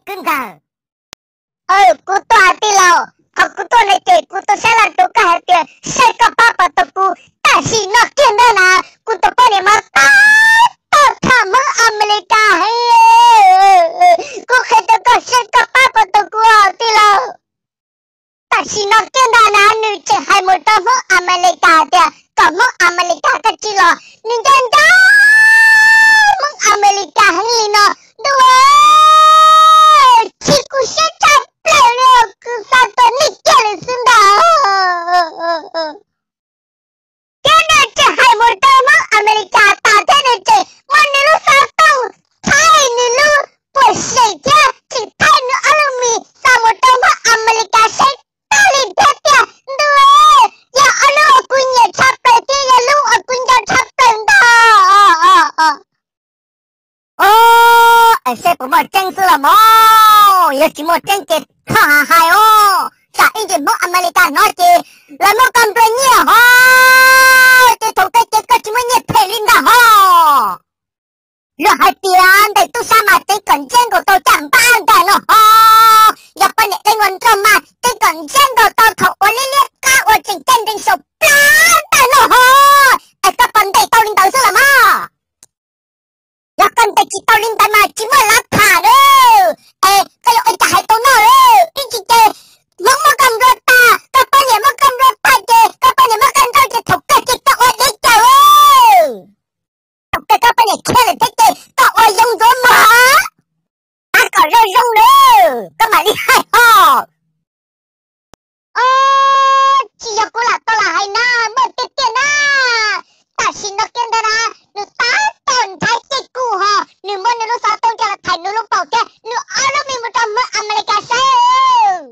kwv ntxawm. Kuv tuaj tij laug, qhov kuv tuaj no ces kuv tuaj saib los rau koj hais tias saib koj pab puas tau kuv. Tam sim no kiag ntawd na, kuv tus poj niam mas tab tom tham Hmoob Amelikas heev. Kuv qhia rau koj saib koj pab puas tau kuv os tij laug. Tam sim no kiag ntawd na nws tseem hais mus rau Hmoob Amelikas tias kom Hmoob Amelikas koj tsis los, nws nco nco Hmoob Amelikas heev li no. Ntuj, tsis kuv siab tshaj plaws li, kuv xav tua nej kiag li xwb ntag. Thiab nws tseem hais mus rau Hmoob Amelikas tas thiab nws tseem muab nws lub xov tooj thaij nws lub puas seem thiab tseem thaij nws ob lub mis xa mus rau Hmoob Amelikas saib tag li thiab tiag. Ntuj, yog ob lub uas kuv nyiam tshaj plaws thiab yog lub uas kuv nco tshaj plaws ntag. Os, es seb puas muaj tseeb xwb los mas, yog tsis muaj tseeb ces txhob hais os, tsam ib ntsis Hmoob Amelikas hnov ces lawv muab koj nplua nyiaj hov, ces thaum kawg ces koj tsis muaj nyiaj them li ntag hov. Luag hais tias ntes tub sab mas teev kom ntsiab nkaus tau caj npab ntag no hov, yog poj niam deev ua nrog mas teev kom ntsiab nkaus tau thaum ua liab liab qab ua tseem ceeb nrees saum plab ntag no hov. Es koj puas ntes tau li ntawd xwb los mas? Yog koj ntes tsis tau li ntawd mas tsis muaj lav tham lawm. Es koj yuav ua cas hais tau no lawm? Ib ntsis ces Hmoob muab koj nplua tag, koj poj niam muab koj nplua tag ces koj poj niam muab koj nrauj ces thaum kawg ces koj ua deb cawv. Thaum kawg koj poj niam khiav lawm thiab ces koj ua zoo ntxuav mog. Pab kom zoo zoo lawm koj mam li hais hos. Tsis yog kuv lam tau lam hais na, muaj tiag tiag na. Tam sim no kiag ntawd na, nws tab tom nrhav cij kuv hos, nws muab nws lub xov tooj coj los thaiv nws lub paum thiab nws ob lub mis mus rau Hmoob Amelikas saib.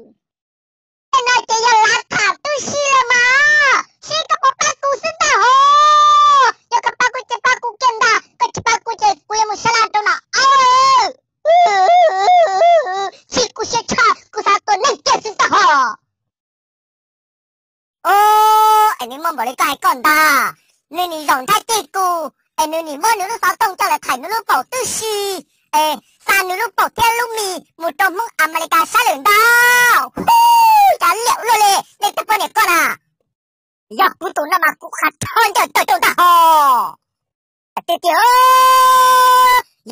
Tej no ces yog lav tham tub si lawm mas, seb koj puas pab kuv xwb ntag hos. Yog koj pab kuv ces pab kuv kiag ntag, koj tsis pab kuv ces kuv yuav mus sab laj rau no. Tsis kuv siab tshaj, kuv xav tua neeg kiag xwb ntag hos. Os, es nws muaj npaum li koj hais koj ntag. Nws nim zaum nrhav cij kuv, es nws nim muab nws lub xov tooj coj los thaiv nws lub paum tub si, es xa nws lub paum thiab lub mis mus rau Hmoob Amelikas saib lawm ntag. Hu, cas liam ua luaj li nej tej poj niam koj na. Yog kuv tus no mas kuv qha rho ncauj tawg rau ntag hos. Tiag tiag,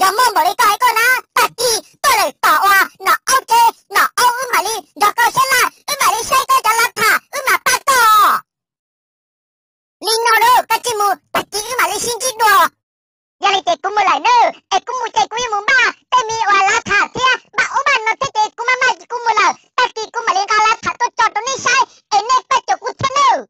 yog muaj npaum li koj hais koj na, tag kis tuaj lawm tom uas nom aub tsev, nom aub wb mam li nrog koj sab laj, wb mam li saib koj cov lav tham, wb mam pab koj. Li no lauj, koj cia mus, tag kis wb mam li sib ntsib dua. Yog li ces kuv mus lawm nawb, es kuv mus ces kuv yuav mus npaj tej me uas lav tham thiab npaj ub npaj no thiab ces kuv maj maj ces kuv mus lawm, tag kis kuv mam li nqa lav tham tuaj tso rau nej saib es nej pab cuam kuv thiab nawb.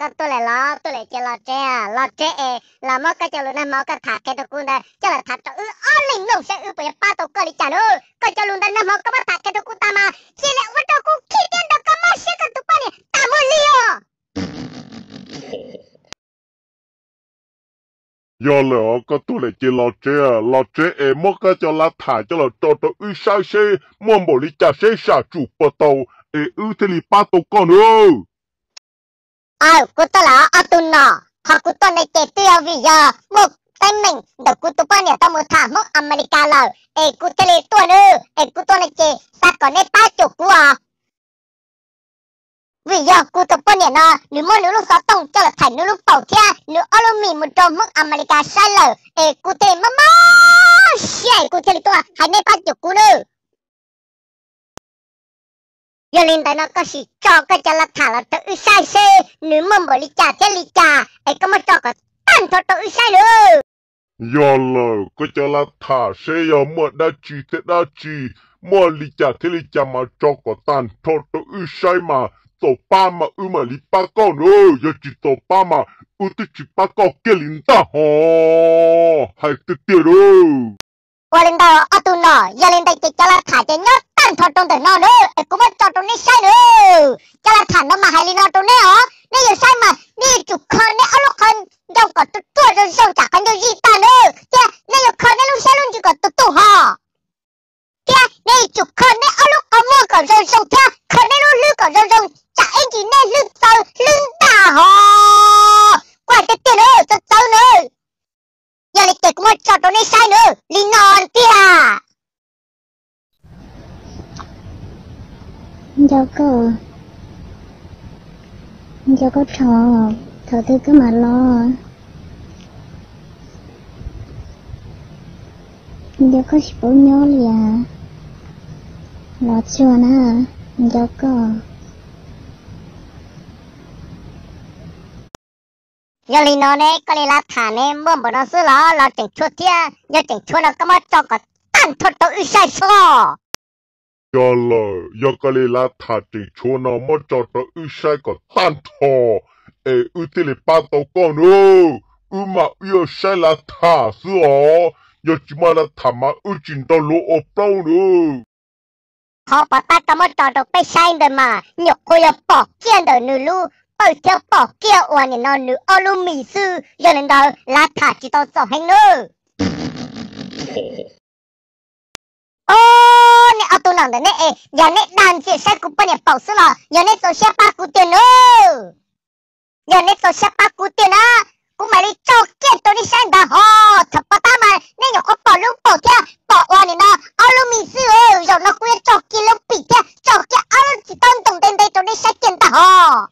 Koj tuaj lawm los? Tuaj lawm ces los tsev, los tsev es los muab koj cov lus nag hmo koj tham qhia rau kuv ntawd coj los tham rau wb ob leeg mloog saib wb puas yuav pab tau koj li cas lauj. Koj cov lus ntawd nag hmo koj muab tham qhia rau kuv tas mas cia li ua rau kuv khib thiab nrog koj mob siab koj tus poj niam tas mus li os. Yog lawm os, koj tuaj lawm ces los tsev, los tsev es muab koj cov lav tham coj los tso rau wb saib seb muaj npaum li cas seb sam tsum puas tau es wb thiaj li pab tau koj nawb. Aw, kuv tuaj lawm ob tug nom, qhov kuv tuaj no ces twb yog vim yog muaj teeb meem ntawm kuv tus poj niam tau mus tham Hmoob Amelikas lawm es kuv thiaj li tuaj nawb. Es kuv tuaj no ces xav kom neb pab cuam kuv os. Vim yog kuv tus poj niam no nws muab nws lub xov tooj coj los thaiv nws lub paum thiab nws ob lub mis mus rau Hmoob Amelikas saib lawm es kuv thiaj li mob mob siab es kuv thiaj li tuaj hais neb pab cuam kuv nawb. Yog li ntawd no koj sim tso koj cov lav tham los rau wb saib seb nws muaj npaum li cas thiab li cas es koj muab tso kom tag nrho rau wb saib nawb. Yog lawm, koj cov lav tham seb yog muaj dab tsi thiab dab tsi, muaj li cas thiab li cas mas tso kom tag nrho rau wb saib mas txaus pab mas wb mam li pab koj nawb, yog tsis txaus pab mas wb twb tsis pab koj kiag li ntag hos, hais tiag tiag lauj. Ua li ntawd ob tug nom, yog li ntawd ces cov lav tham ces nyob tag nrho rau ntawm no nawb es kuv muab tso rau neb saib nawb. Cov lav tham no mas hais li no rau neb os, neb yuav saib mas neb yuav tsum kho neb ob lub qhov ncauj kom ruaj ruaj zoo zoo tsam qhov ncauj zij tag nawb, thiab neb yuav kho neb lub siab lub ntsws kom tus tus hos, thiab neb yuav tsum kho neb ob lub qhov muag kom zoo zoo thiab kho neb lub hlwb kom zoo zoo tsam ib ntsis neb hlwb txawv hlwb ntag hos. Kuv hais tiag tiag nawb, txawv txawv nawb. Yog li ces kuv muab tso rau neb saib nawb, li no tiag. Nco koj, nco koj dhau, thaum twg koj mam los? Nco koj tsis paub nyob li as, los tsuag na, nco koj. Yog li no ne koj li lav tham ne muaj npaum no xwb los los tseem tshuaj thiab? Yog tseem tshuaj no koj muab tso kom tag nrho rau wb saib soj. Yog lawm, yog koj li lav tham tseem tshuaj no muab tso rau wb saib kom tag nrho es wb thiaj li pab tau koj nawb. Wb mas wb yuav saib lav tham xwb os, yog tsis muaj lav tham mas wb tsis nrog luag ua plaub nawb. Qhov pov tab koj muab tso rau peb saib ntawd mas nyuam qhuav yog pom kiag ntawm nws lub pawj thiab pom kiag uas nim no nws ob lub mis xwb, yog li ntawd lav tham tsis tau txaus heev nawb. Os, nej ob tug nom ntawm nej es yog nej dag ntxias saib kuv poj niam paum xwb los yog nej txaus siab pab kuv tiag nawb? Yog nej txaus siab pab kuv tiag na, kuv mam li tso kiag rau nej saib ntag hos. Thaum pov tab mas nej nyuam qhuav pom lub paum thiab pom ua nim no ob lub mis xwb, zaum no kuv yuav tso kiag lub pim thiab tso kiag ob lub txiv taub ntoo ntev ntev rau nej saib kiag ntag hos.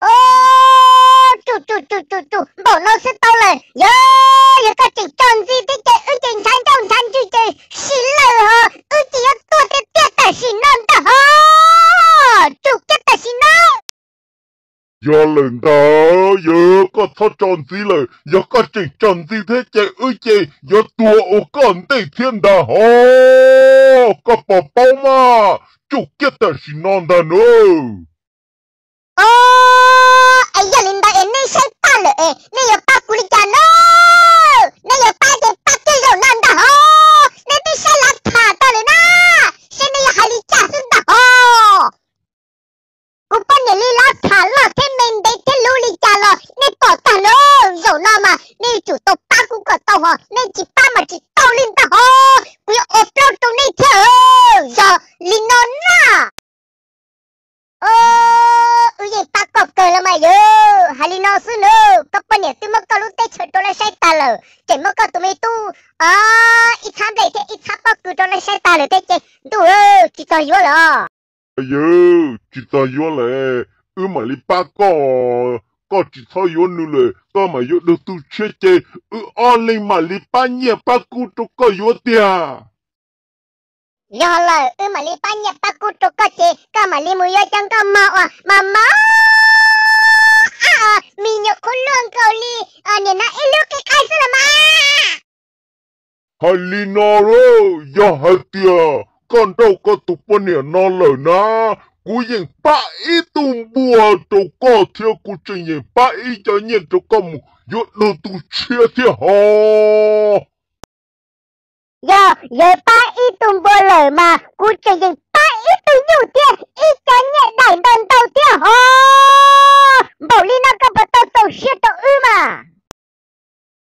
Os, tsum tsum tsum tsum tsum, npaum no xwb tau lawm. Yog, yog koj tseem tso ntxiv thiab ces wb ces ntshav ncauj ntshav ntswg ces sim lawm hos, wb ces yuav tuag tiag tiag tam sim no ntag hos. Tsum kiag tam sim no. Yog lawm ntag, yog koj txhob tso ntxiv lawm, yog koj tseem tso ntxiv thiab ces wb ces yuav tuag ua koj ntej thiab ntag hos. Koj puas paub mas, tsum kiag tam sim no ntag nawb. Os, es yog li ntawd es nej saib tag lawm es nej yuav pab kuv li cas na? Nej yuav pab ces pab kiag zaum no ntag hos. Nej twb saib lav tham tau lawm na, saib nej yuav hais li cas xwb ntag hos. Kuv poj niam li lav tham loj thiab me ntev thiab luv li cas los nej pom tag lawm. Zaum no mas nej yuav tsum tau pab kuv kom tau hos, nej tsis pab mas tsis tau li ntag hos. Kuv yuav ua plaub rau nej thiab. Yog li no na. Os, wb yeej pab koj kawg los mas yawg, hais li no xwb nawb, koj poj niam twb muab koj lub teb chaws rau lawv saib tag lawm, tseem muab koj tus me tub ib txhab nplej thiab ib txhab pob kws rau lawv saib tag lawm thiab ces ntuj, tsis txog yuav lawm os. Yawg, tsis txog yuav lawm, wb mam li pab koj, koj tsis txhob yuav nws lawm, koj mam yuav dua tus tshiab ces wb ob leeg mam li pab nyiaj pab kub rau koj yuav tiag. Yog lawm, wb mam li pab nyiaj pab kub rau koj ces koj mam li mus yuav cov nkauj mog uas mos mos ab, me nyuam qhuav luaj nkaus li nim no ib lub qi qaib xwb los mas. Hais li no lauj, yog hais tias koj nrauj koj tus poj niam no lawm na, kuv yeej pab ib tug npua rau koj thiab kuv tseem yeem pab ib co nyiaj rau koj mus yuav dua tus tshiab thiab hos. Yog yawg pab ib tug npua lawm mas kuv tseem yeem pab ib tug nyuj thiab ib co nyiaj daim ntau ntau thiab hos. Npaum li no koj puas tau txaus siab rau wb mas?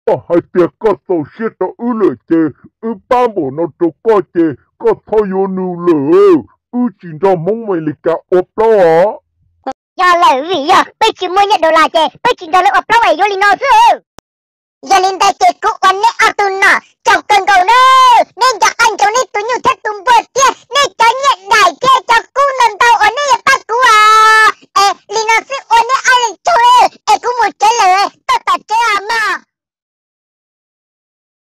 Koj hais tias koj txaus siab rau wb lawm ces wb pab npaum no rau koj ces koj txhob yuav nws lawm, wb tsis nrog Hmoob Amelikas ua plaub os. Yog lawm, vim yog peb tsis muaj nyiaj dollar ces peb tsis nrog lawv ua plaub es yuav li no xwb. Yog li ntawd ces kuv ua neb ob tug nom tsaug kawg nkaus nawb, neb nco qab ntsoov neb tus nyuj thiab tus npua thiab neb cov nyiaj daim thiab